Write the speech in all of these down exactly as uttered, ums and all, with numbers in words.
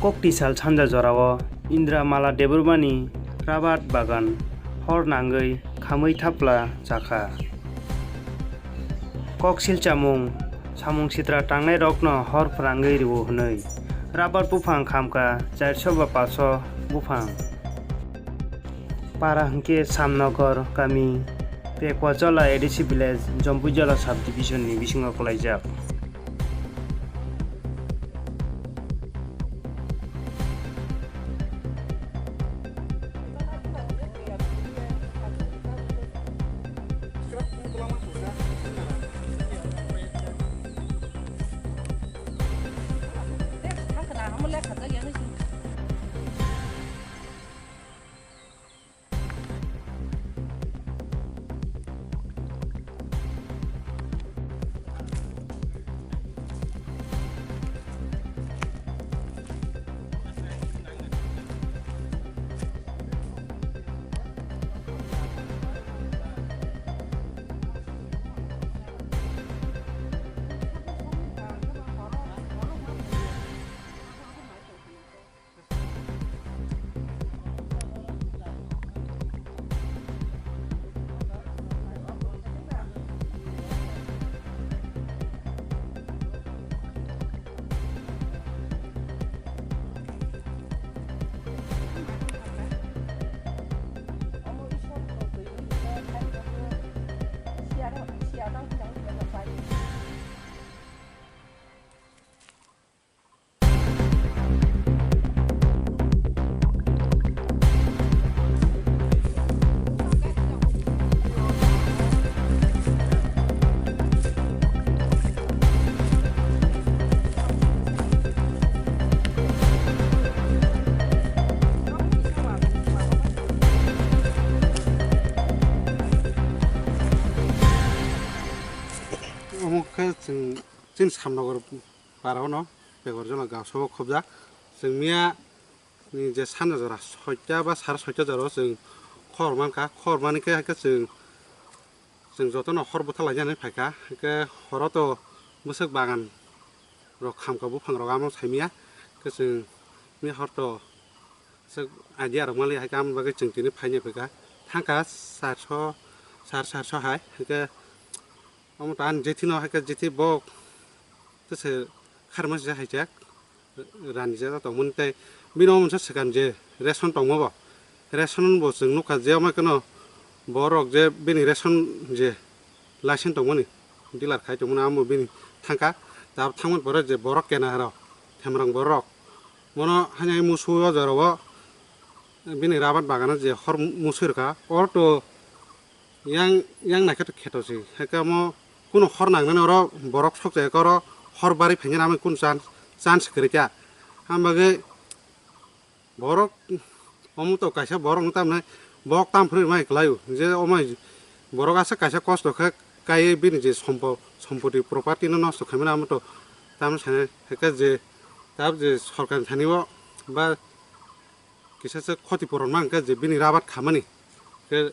Koktisal sanja jorao Indra Mala Debbarmani rabat bagan hor nangwi khamwi thapla chakha. Koksil chamung, samung sitra tangnairokno hor phrangwi rwo hwnwi rabat buphang khamkha chairso ba paso buphang. Para hwnkhe Samnogor kami, Pekwajola A D C village, Jompuijola subdivision ni bisingo kwlaijak. Omo khe chwng chini Samnogor para o no Pekwajola gaso o khobjak. Chwng miya ni je sanja jora soita ba sare soita jora o chwng khor mankha. Khor mani khe hai khe chwng, chwng jotono hor bwtha lainani phaikha. Hai khe horo to bwswk bagan rok khamkha, buphang rok amo saimanya. Khe chwng miya hor to bwswk idea rok manliya, hai khe amo bagwi chwng tini phainai phaikha. Thangkha charso, sar charso hai. Hai khe omo to ani jethi no, hai khe jethi bo tese kharma se hai jak. Rani jagao tongmani tei bini omo se swkang je ration tongma bo, ration bo chwng nukha je omo kheno borok je bini ration je license tongmani dealer khai tongmani amo bini thangkha. Tabuk thangmani pore je borok kena rok, themrang borok mono haino musu o jorao bini rabat bagano je hor musu rwkha, oro to yang, yang naikhe to kheto se. Hai khe omo kuno hor nangnani oro borok sok jagao oro hor bari phainani amo kunu chance, chance kwrwi kha. Amo bagwi borok omo to kaisa borok no tamni bok tam phri mai kwlaio je omo borok aswk kaisa kosto khe kaiwi bini je sompo-, sompoti property no nosto khaimani amo to tamni sanai hai khe je tab je sorkar ni thani o ba kisa se khoti puron ma hwnkhe je bini rabat khamani khe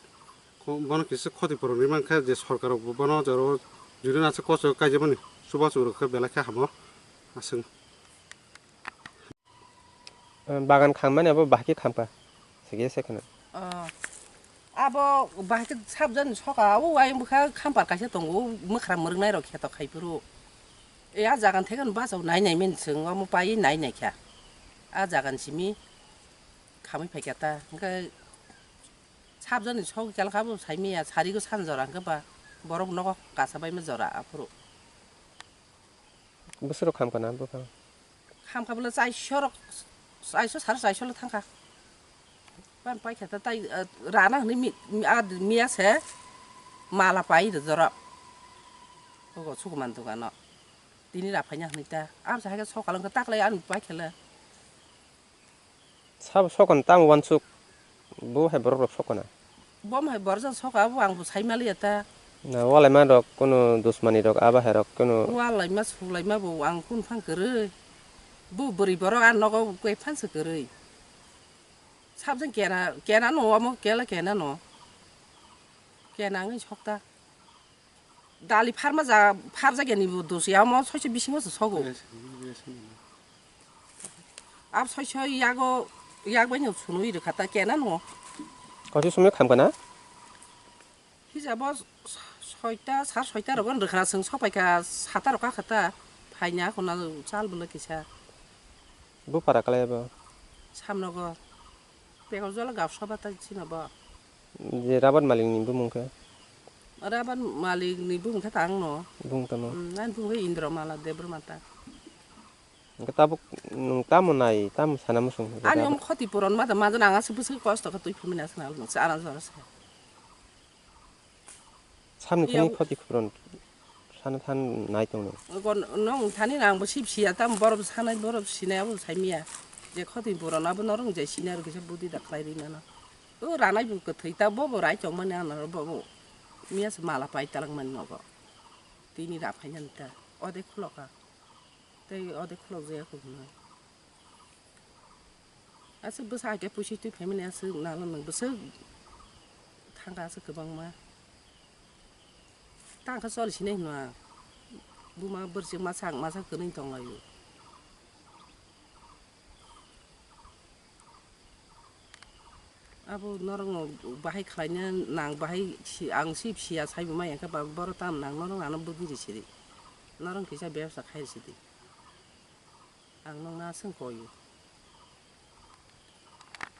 Ko-, bono kisa khoti puron ri mankha je sorkar rok bo bono jora o juri nasa kosto kaijak mani chubachu rok khe belai khe hamo aswk. Bagan khammani abo bahai khe khamkha. Sige se kheno. Oh. Abo bahai khe sabjani soka o ayang bwkha khampar kaisa tongo, mwkhra mwrwknai rok kheto khai phuru. E a jaga thekeno bachao nai nai mani chwng omo pai nai nai kha. A jaga ni simi khamwi phai kha ta. Hwnkhe Sabjani sok kel kha bo saimaya, sarigo san jora hwnkhe ba borok nogo kasabaima jora aphuru. Bwswk rok khamkha na buphang? Khamkha bwle chaisho rok, chaisho sare chaisho le thangkha. Ban paikha ta tai, eh, rana hwnwi mi-, mi-, a miya se mala pai rw jorok. Ogo sukuman dogano. Tini raphaina hwnwi ta. Abse hai khe sokal wngkha taklai ani paikha le. Sabo sokon tamo uansuk, bo hai borok rok sokona. Bo hai borok jang soka, abo ang bo sai maliya ta. Na, walaima rok, kunu dusmani rok, abo hai rok, kunu. Walaima, sulaima bo ang kunu phang kwrwi. Bo bwrwi borok a nogo koi phansa kwrwi. Sabjang kena, kena no, omo kela kena no. Kena wngwi sokta. Dali pharma ja, pharjak yani bo dos ya, omo soise bisingo se sogo. Ab soi soi yago, yak bai no sunui rwkha ta kena no. Kochi sumui khamkha na? Hijabo soita, sar soita rogo rwkha chwng sopaikha sata roka khata phaina khuna chal bwlwi kisa. Bu para kalai bo? Samnogo. Pegol jola gap soba ta chino bo. Je rabat malik ni bumung khe? Rabat malik ni bumung khe ta ang no. Bung tamo. Hmm, ang bumung khe Indra Mala Debra Mata. Hwnkhe tabuk nwng tamo nai, tamo sana muchung? Ani omo khoti puron ma da, ma da nang aswk bwswk kosto khe twi phimani aswk nang nang se ana jora se. Samni thani khoti puron sana than nai tong nang. Gon nong thani nang bo sip siya, tamo borok sanai borok sinai abo sai miya. Je khoti puron abo norong je sinai aro kisa budi da khlai ri mano. O ranai bo kwthwi ta bo bo rai tong mani ano bo bo. Miya se mala pai talang mani nogo. Tini ra phai nani ta. Ode khuloka. Tei ode khulok jaya kho hwnwi. Aswk bwsa hai khe puisi twi phaimani aswk nalo nwng bwswk thangkha aswk kwbangma. Tangkha choli sinai hwnwi ang. Buma bwrwswk masa ang masa kwrwini tonglaio. Abo norokno bahai khlaina nang bahai si-, ang sip siya saibo maya khe ba borok tam nang norok ano bwdwi rw sidi. Norok kisa bebsa khai rw sidi. Ang nokna aswk koyo.